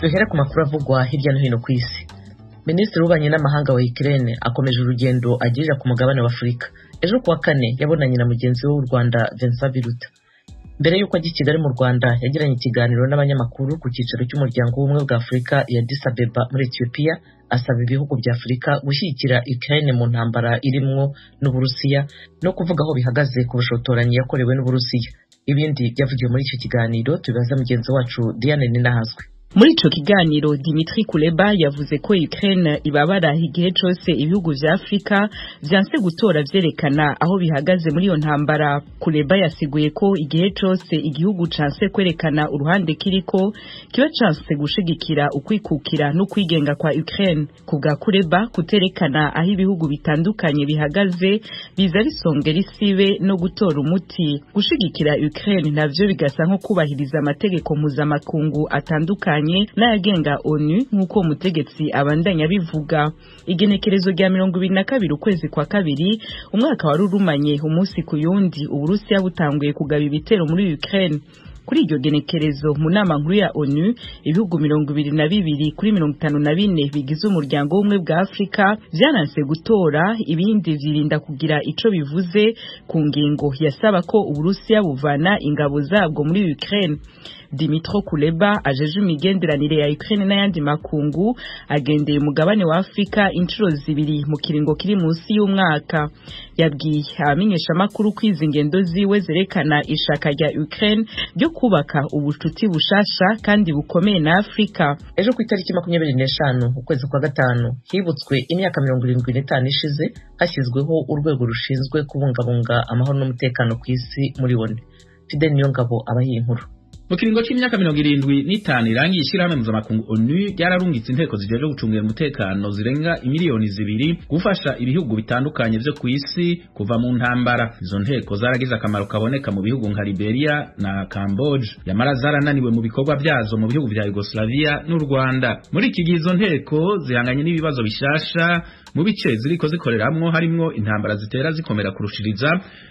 Duhere ku makuru avugwa hirya no hino ku isi. Minisitiri w'ububanyi n'amahanga wa Ukraine akomeje urugendo agirira ku mugabane wa Afurika. Ejo kuwa kane yabonanye na mugenzi we w'u Rwanda Vincent Biruta. Mbere y'uko ajya i Kigali mu Rwanda, yagiranye ikiganiro n'abanyamakuru ku cyicaro cy'Umuryango w'Ubumwe bwa Afurika ya Addis Abeba muri Ethiopia, asaba ibihugu bya Afurika gushyigikira Ukraine mu ntambara irimwo n'Uburusiya no kuvuga aho bihagaze ku bushotoranyi yakorewe n'Uburusiya. Ibindi byavugiwe muri icyo kiganiro tubibaza mugenzi wacu Diane Ninahazwe. Muri ico kiganiro, Dimitri Kuleba yavuze ko Ukraine ibabara igihe cose ibihugu vya Afrika vyanse gutora vyerekana aho bihagaze muri iyo ntambara. Kuleba yasiguye ko igihe cose igihugu canse kwerekana uruhande kiriko, kiba canse gushigikira ukwikukira no kwigenga kwa Ukraine. Kubwa Kuleba, kuterekana aho ibihugu bitandukanye bihagaze biza bisongera isibe no gutora umuti. Gushigikira Ukraine navyo bigasa nko kubahiriza amategeko mpuzamakungu atandukanye n'ayagenga ONU, nk'uko umutegetsi abandanya bivuga. Igenekerezo rya 22 ukwezi kwa kabiri umwaka wari urumanye umunsi ku yundi Uburusiya butanguye kugaba ibitero muri Ukraine. Kuri iryo genekerezo, mu nama nkuru ya ONU, ibihugu 22 kuri 54 bigize Umuryango w'Ubumwe bwa Afrika vyaranse gutora, ibindi vyirinda kugira ico bivuze ku ngingo yasaba ko Uburusiya buvana ingabo zabwo muri Ukraine. Dimitro Kuleba ajeje imigenderanire ya Ukraine n'ayandi makungu agendeye umugabane wa Afrika inshuro zibiri mu kiringo kiri munsi y'umwaka. Yabwiye abamenyeshamakuru ko izi ngendo ziwe zerekana ishaka rya Ukraine ryo kubaka ubucuti bushasha kandi bukomeye na Afrika. Ejo ku itariki 25 ukwezi kwa gatanu hibutswe imyaka 75 ishize hashyizweho urwego rushinzwe kubungabunga amahoro n'umutekano ku isi muri ONU. Fidel Niyongabo abahiye inkuru. Mu kiringo c'imyaka 75 irangiye, ishirahamwe mpuzamakungu ONU ryararungitse inteko zijejwe gucungira umutekano zirenga 2 miliyoni gufasha ibihugu bitandukanye vyo kw'isi kuva mu ntambara. Izo nteko zaragize akamaro kaboneka mu bihugu nka Liberia na Camboge, yamara zarananiwe mu bikorwa vyazo mu bihugu vya Yugoslavia n'u Rwanda. Muri iki gihe izo nteko zihanganye n'ibibazo bishasha mu bice ziriko zikoreramwo, harimwo intambara zitera zikomera kurushiriza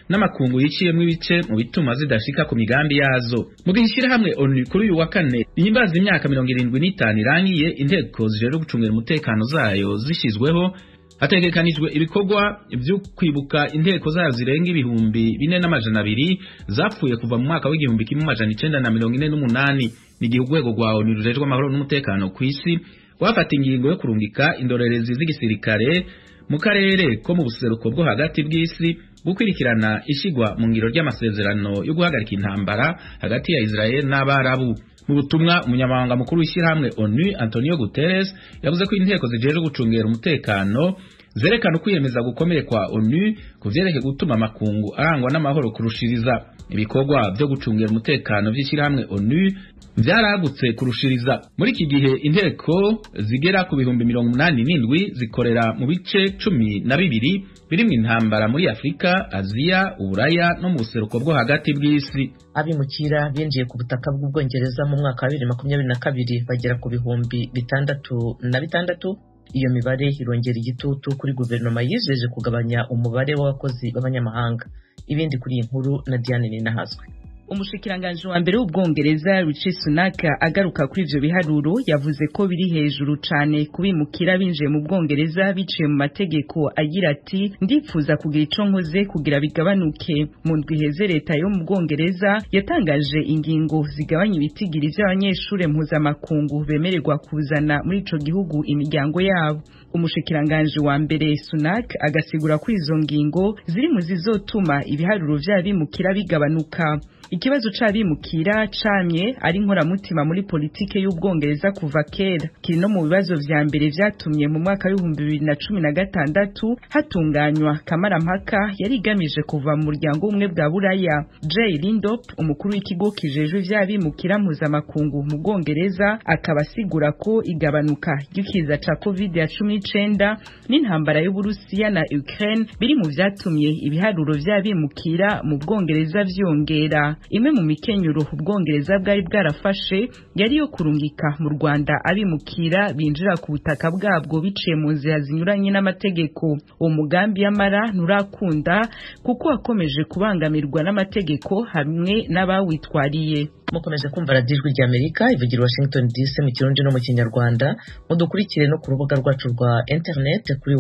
n'amakungu yiciyemwo ibice mu bituma zidashika ku migambi yazo. Mu gihe ishirahamwe ONU kuri uyu wa kane ihimbaza imyaka 75 irangiye inteko zijejwe gucungira umutekano zayo zishizweho, hategekanijwe ibikorwa vyo kwibuka inteko zayo zirenga 4200 zapfuye kuva mu mwaka w'1948. N'igihe urwego rwa ONU rujejwe amahoro n'umutekano kw'isi rwafata ingingo yo kurungika indorerezi z'igisirikare mu karere ko mu buseruko bwo hagati bw'isi gukwirikirana ishigwa mu ngiro ry'amasezerano yo guhagarika intambara hagati ya Israel n'Abarabu. Mu butumwa, umunyamabanga mukuru w'ishyirahamwe ONU Antonio Guterres yavuze ko inteko zijejwe gucungera umutekano zerekana ukwiyemeza gukomeye kwa ONU ku vyerekeye gutuma amakungu arangwa n'amahoro kurushiriza. Ibikorwa vyo gucungera umutekano vy'ishyirahamwe ONU vyaragutse kurushiriza. Muri iki gihe inteko zigera ku 87,000 zikorera mu bice 12 birimwo intambara muri Afurika, Aziya, Uburaya no mu buseruko bwo hagati bw'isi. Abimukira binjiye ku butaka bw'Ubwongereza mu mwaka wa 2022 bagera ku 606,000. Iyo mibare irongera igitutu kuri guverinoma yijeje kugabanya umubare w'abakozi b'abanyamahanga. Ibindi kuri iyi nkuru na Diane Ninahazwe. Umushikiranganji wa mbere w'Ubwongereza Rishi Sunak agaruka kuri ivyo biharuro yavuze ko biri hejuru cane kubimukira binjiye mu Bwongereza biciye mu mategeko, agira ati: "Ndipfuza kugira ico nkoze kugira bigabanuke." Mu ndwi iheze leta yo mu Bwongereza yatangaje ingingo zigabanya ibitigiri vy'abanyeshure mpuzamakungu bemererwa kuzana muri ico gihugu imiryango yabo. Umushikiranganji wa mbere Sunak agasigura ko izo ngingo ziri mu zizotuma ibiharuro vy'abimukira bigabanuka. Ikibazo c'abimukira camye ari inkoramutima muri politike y'Ubwongereza kuva kera, kiri no mu bibazo vya mbere vyatumye mu mwaka w'2016 hatunganywa kamarampaka yari igamije kuva mu Muryango w'Ubumwe bwa Buraya. Jay Lindop, umukuru w'ikigo kijejwe ivy'abimukira mpuzamakungu mu Bwongereza, akaba asigura ko igabanuka ry'ikiza ca Covid ya cumi -19 n'intambara y'Uburusiya na Ukraine biri mu vyatumye ibiharuro vy'abimukira mu Bwongereza vyongera. Imwe mu mikenyuro Ubwongereza bwari bwarafashe yari yo kurungika mu Rwanda abimukira binjira ku butaka bwabwo biciye mu nzira zinyuranye n'amategeko. Uwo mugambi yamara nturakunda kuko wakomeje kubangamirwa n'amategeko hamwe n'abawitwariye. Mukomeje kumva radiyo Ijwi ry'Amerika ivugira Washington DC mu Kirundi no mu Kinyarwanda. Mudukurikire no ku rubuga rwacu rwa internet kuri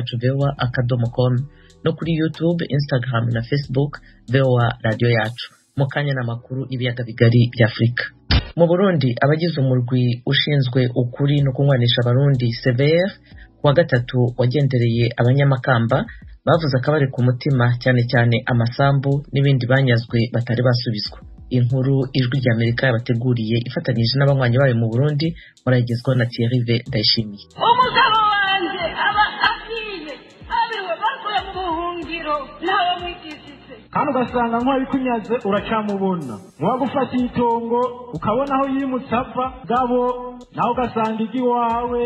w3.radioyacu.voa.com no kuri YouTube, Instagram na Facebook VOA Radio Yacu. Mu kanya n'amakuru y'ibiyaga bigari bya Afurika. Mu Burundi, abagize umurwi ushinzwe ukuri no kunywanisha Abarundi CVR kuwa gatatu wagendereye abanyamakamba bavuze akabari ku mutima, cyane cyane amasambu n'ibindi banyazwe batari basubizwa. Inkuru Ijwi ry'Amerika yabateguriye ifatanyije n'abanywanyi bayo mu Burundi murayigezwaho na Thierry Ndayishimiye. Umugabo wanjye aba agiye abiwe bakuye mu buhungiro ntawe mwigishije, kandi ugasanga nk'uwabikunyaze uracamubona, nk'uwagufatiye itongo ukabona aho yimutse ava gabo, nawe ugasanga iry'iwawe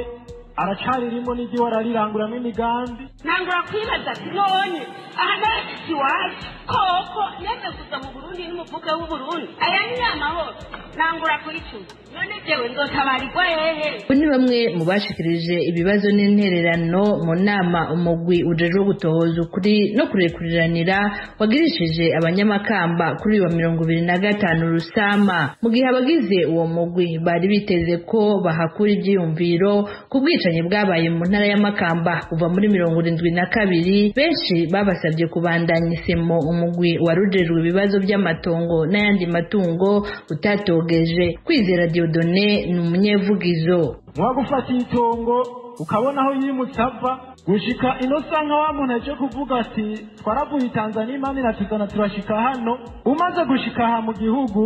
aracaririmo n'igihe arariranguramwo imigambi. Nangura kwibaza ati none aha narashitse iwacu koko nende kuza mu Burundi n'umuvuke w'Uburundi, aya ni amahoro nangura kuyicuza, none jewe nzotabarirwa hehe? Ni bamwe mu bashikirije ibibazo n'intererano mu nama umugwi ujejwe gutohoza ukuri no kurekuriranira wagirishije abanyamakamba kuri wa 25 Rusama, mu gihe abagize uwo mugwi bari biteze ko bahakura ivyiyumviro ku bwicanyi bwabaye mu ntara y'Amakamba kuva muri 72. Benshi babasabye kubandanya isemo umugwi warujejwe ibibazo by'amatongo n'ayandi matungo utatogeje. Kwizera Dieudonné ni umunyevugizo. Nk'uwagufatiye itongo ukabona aho yimutse ava gushika ino sa nka wa muntu aje kuvuga ati twaravuye Tanzania imana iratuzana turashika hano, umaze gushika aha mu gihugu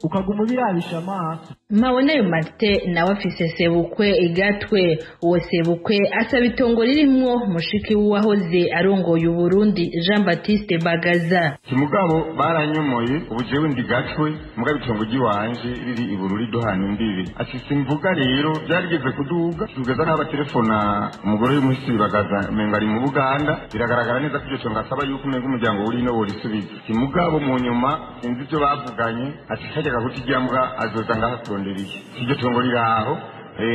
ukaguma ubirabisha amaso. Mabonayo Martin nawe afise sebukwe igatwe. Uwo sebukwe asaba itongo ririmwo mushiki w'uwahoze arongoye Uburundi Jean Baptiste Bagaza. Mugabo baranyomoye ubu jewe ndi gatwe, mugabo itongo ry'iwanje riri ibururi duhana imbibe. Ati simvuga rero byarigeze kuduga tugeza n'abatelefona umugore w'umuhisi Bagaza umengo ari mu Buganda, biragaragara neza ko iryo tongo asaba yuko umengo umuryango uri no worisubiza. Mugabo mu nyuma sinzi ibyo bavuganye, ati kajyaga kutiryambwa azoza ngaha kurondera iki iryo tongo riraho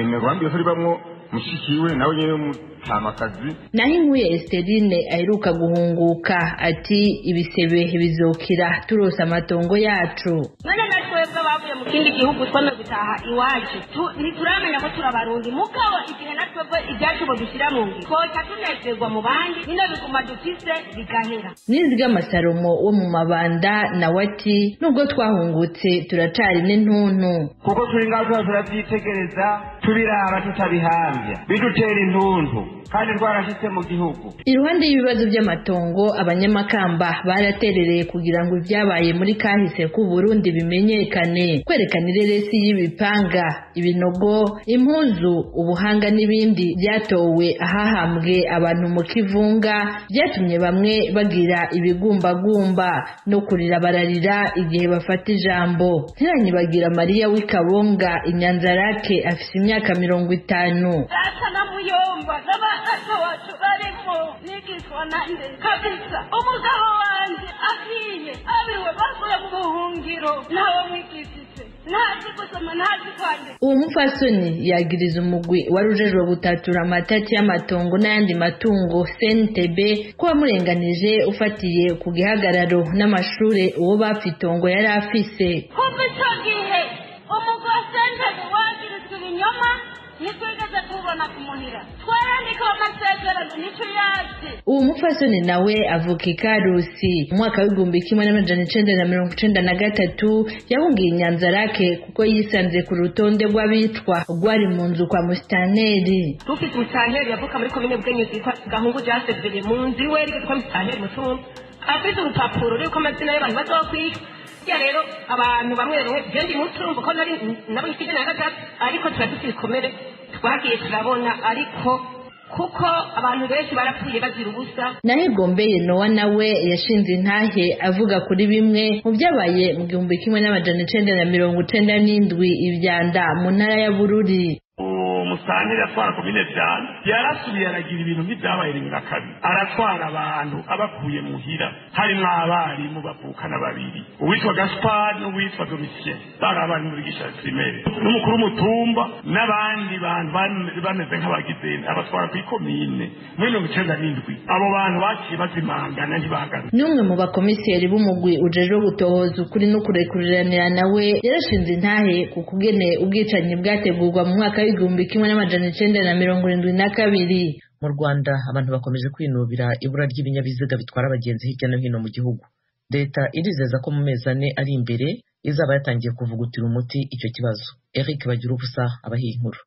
mego ko ribamwo mushikiwe nawe nyene mutamakazi. Naho Inkuye Esterine aheruka guhunguka ati ibisebe bizokira turose amatongo yacu. None natwebwe abavuye mu kindi gihugu twame gutaha iwacu ntituramenya ko turabarundi, mugabo igihe natwebwe ibyacu bodushyira mu ngiro twoca tunezerwa mu bandi nino biguma dufise bigahera. Nizigama Salomo wo mu Mabanda nawe ati nubwo twahungutse turacari n'intuntu, kuko turi ngaho turavyitegereza tubiraba tutabihambya bidutera intuntu kandi rwarashitse mu gihugu. Iruhande y'ibibazo by'amatongo, abanyamakamba baraterereye kugira ngo ibyabaye muri kahise ku Burundi bimenyekane, kwerekana ireresi y'ibipanga, ibinogo, impuzu, ubuhanga n'ibindi byatowe ahahambwe abantu mu kivunga, byatumye bamwe bagira ibigumbagumba no kurira bararira igihe bafata ijambo. Ntiranyibagira Mariya w'Ikabonga Inyanzarake afise imyaka 50. Data na muyomba n'abana wacu barimo nigishwa nande kabisa, umugabo wanjye agiye abiwe bakuye mu buhungiro ntawe mwigishije, ntazi gusoma ntazi kwandika. Uwo mupfasoni yagiriza umugwi warujejwe gutatura amatati y'amatongo n'ayandi matungo CNTB ko wamurenganije ufatiye ku gihagararo n'amashure uwo bapfa itongo yari afise. Kuva ico gihe umugwi wa CNTB wagirizwa ibinyoma, ntitwigeze tubona kumuhira, twarandika amasezerano nico yazi. Uwo mupfasoni nawe avuka ikarusi mu mwaka w'1993 yahungiye Inyanzarake kuko yisanze ku rutonde rw'abitwa rwari mu nzu kwa Musitanteri. Dufite Musitanteri yavuka muri komine Bwenyuzi yitwa Gahungu Jasevere, mu nzu iwe yitwa Musitanteri Mutumba, afite urupapuro ruriko amazina y'abantu bazokwicwa. Ya rero abantu bamwe bamwe je ndi mutumba ko nari nabo ifite na gatatu, ariko turadufite ibikomere twagiye turabona, ariko kuko abantu benshi barapfuye bazira ubusa. Naho Igombeye Nowa nawe yashinze intahe avuga kuri bimwe mu byabaye mu 1997 ivyanda mu ntara ya Bururi. Uwo Musitanteri atwara komine Vyanda yarasubiye aragira ibintu nk'ivyabaye rimwe na kabiri, aratwara abantu abakuye muhira, harimwo abarimu bavukana babiri, uwitwa Gaspard n'uwitwa Domitien, bari abarimu bigisha primaire, n'umukuru w'umutumba n'abandi bantu bameze nk'abagize abatwara kw'ikomine muri 97. Abo bantu baciye bazimangana ntibagaruka. N'umwe mu bakomiseri b'umugwi ujejwe gutohoza ukuri no kurekuriranira nawe yarashinze intahe ku kugene ubwicanyi bwategurwa mu mwaka w'1972. Mu Rwanda abantu bakomeje kwinubira ibura ry'ibinyabiziga bitwara abagenzi hirya no hino mu gihugu. Leta irizeza ko mu mezi 4 ari imbere izaba yatangiye kuvugutira umuti icyo kibazo. Eric Bagirubusa abahiye inkuru.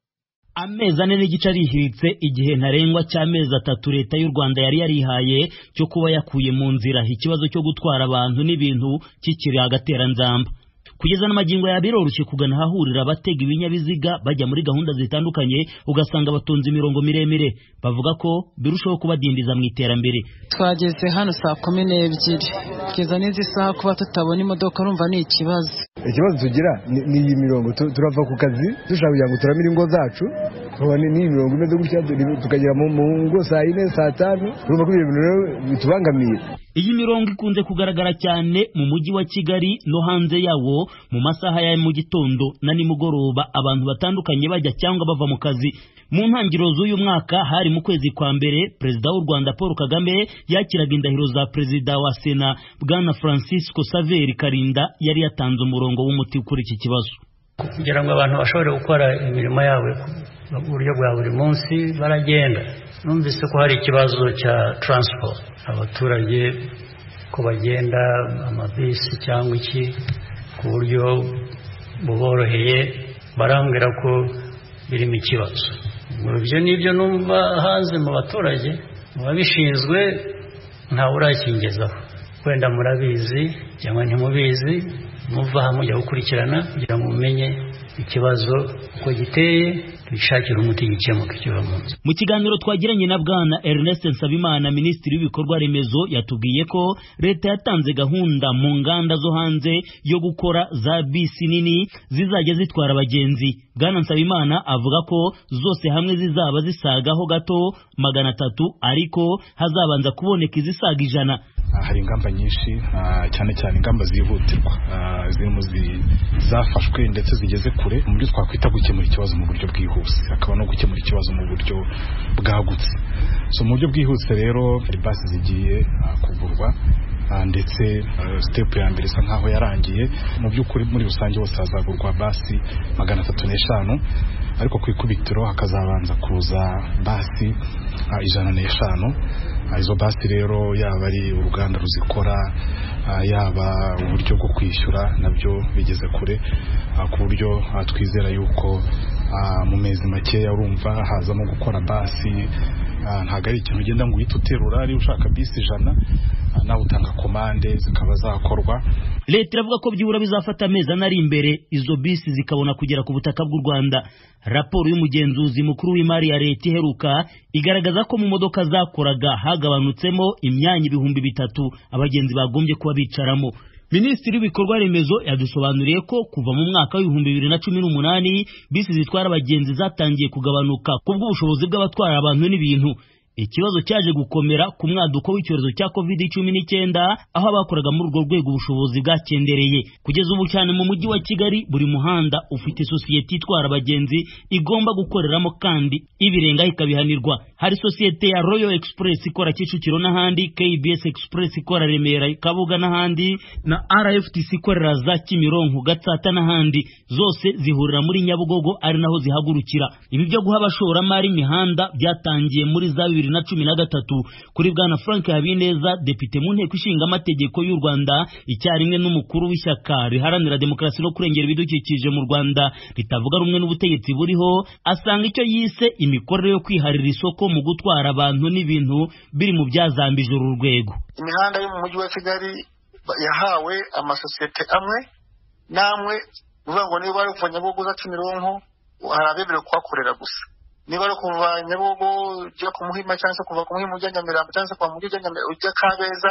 Amezi 4.5 arihiritse igihe ntarengwa cy'amezi 3 leta y'u Rwanda yari yarihaye cyo kuba yakuye mu nzira ikibazo cyo gutwara abantu n'ibintu kikiri agateranzamba. Kugeza n'amagingo ya biroroshye kugana ahahurira abatega ibinyabiziga bajya muri gahunda zitandukanye, ugasanga batonze imirongo miremire. Bavuga ko birushaho kubadindiza mu iterambere. Twageze hano saa 12 kugeza n'izi saha kuba tutabona imodoka, urumva ni ikibazo. Ikibazo tugira ni iyi mirongo, turava ku kazi dushaka kugira ngo turamire ingo zacu, ni imirongo imeze gutya tukagera mu ngo saa 4 saa 5, urumva ko ibyo bintu rero bitubangamiye. Iyi mirongo ikunze kugaragara cyane mu mujyi wa Kigali no hanze yawo mu masaha ya mu gitondo na nimugoroba, abantu batandukanye bajya cyangwa bava mu kazi. Mu ntangiriro z'uyu mwaka hari mu kwezi kwa mbere, Perezida w'u Rwanda Paul Kagame yakiraga indahiro za Perezida wa Sena Bwana Francisco Saveri Karinda, yari yatanze umurongo w'umuti kuri iki kibazo. Kugira ngo abantu bashobore gukora imirimo yabo mu buryo bwa buri munsi baragenda. Numvise ko hari ikibazo cya transport, abaturage ko bagenda amabisi cyangwa iki ku buryo buboroheye, barambwira ko birimo ikibazo. Ibyo nibyo numva hanze mu baturage, mu babishinzwe ntawe urakingezaho. Wenda murabizi cyangwa ntimubizi, muva hamwe mujya gukurikirana kugira ngo mumenye ikibazo uko giteye, bishakira umuti gikemuka kiva mu nzu. Mu kiganiro twagiranye na Bwana Ernest Nsabimana, Minisitiri w'ibikorwa remezo, yatubwiye ko leta yatanze gahunda mu nganda zo hanze yo gukora za bisi nini zizajya zitwara abagenzi. Bwana Nsabimana avuga ko zose hamwe zizaba zisagaho gato 300, ariko hazabanza kuboneka izisaga 100. Hari ingamba nyinshi, cyane cyane ingamba zihutirwa zirimo zafashwe ndetse zigeze kure mu byo twakwita gukemura ikibazo mu buryo bwihuse, akaba no gukemura ikibazo mu buryo bwagutse. So mu buryo bwihuse rero basi zigiye kugurwa, ndetse step ya mbere isa nkaho yarangiye. Mu by'ukuri muri rusange hose hazagurwa basi 305, ariko ku ikubitiro hakazabanza kuza basi 105. Izo basi rero yaba ari uruganda ruzikora, yaba uburyo bwo kwishyura nabyo bigeze kure, ku buryo twizera yuko mu mezi makeya urumva hazamo gukora basi. Ntabwo ari ikintu ugenda ngo uhite uterura, ari ushaka bisi 100 nawe utanga komande zikaba zakorwa. Leta iravuga ko byibura bizafata amezi 4 ari imbere izo bisi zikabona kugera ku butaka bw'u Rwanda. Raporo y'umugenzuzi mukuru w'imari ya leta iheruka igaragaza ko mu modoka zakoraga hagabanutsemo imyanya 3000 abagenzi bagombye kuba bicaramo. Minisitiri w'ibikorwa remezo yadusobanuriye ko kuva mu mwaka w'2018 bisi zitwara abagenzi zatangiye kugabanuka kubw'ubushobozi bw'abatwara abantu n'ibintu. Ikibazo cyaje gukomera ku mwaduko w'icyorezo cya COVID-19, aho abakoraga muri urwo rwego ubushobozi bwakendereye. Kugeza ubu cyane mu mujyi wa Kigali buri muhanda ufite sosiyete itwara abagenzi igomba gukoreramo kandi ibirenga ikabihanirwa. Hari sosiyete ya Royal Express ikora Kicukiro n'ahandi, KBS Express ikora Remera, Kabuga n'ahandi, na RFTC ikorera za Kimironko, Gatsata n'ahandi. Zose zihurira muri Nyabugogo ari naho zihagurukira. Ibi byo guha abashoramari imihanda byatangiye muri za 2013 kuri Bwana Frank Habineza, depite mu nteko ishinga amategeko y'u Rwanda, icyarimwe n'umukuru w'ishyaka riharanira demokarasi no kurengera ibidukikije mu Rwanda ritavuga rumwe n'ubutegetsi buriho, asanga icyo yise imikorere yo kwiharira isoko mu gutwara abantu n'ibintu biri mu byazambije uru rwego. Imihanda yo mu mujyi wa Kigali yahawe amasosiyete amwe n'amwe, bivuga ngo niba ari kuva Nyabugogo uza Kimironko hari abemerewe kuhakorera gusa, niba ari kuva Nyabugogo ujya ku Muhima cyangwa se kuva ku Muhima ujya Nyamirambo cyangwa se kuva mu mujyi ujya Kabeza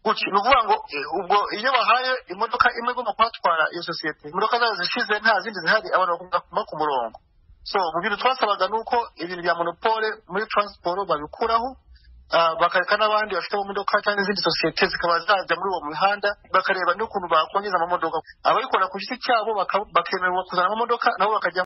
gutyo. Ni ukuvuga ngo ubwo iyo bahaye imodoka imwe igomba kuhatwara iyo sosiyete, imodoka zazo zishize nta zindi zihari, abantu bagomba ku murongo. So mu bintu twasabaga ni uko ibintu bya monopole muri transport babikuraho, bakareka n'abandi bafite amamodoka cyangwa izindi sosiyete zikaba zajya muri uwo muhanda, bakareba n'ukuntu bakongeza amamodoka. Abayikora ku giti cyabo bakemererwa kuzana amamodoka nabo bakajya.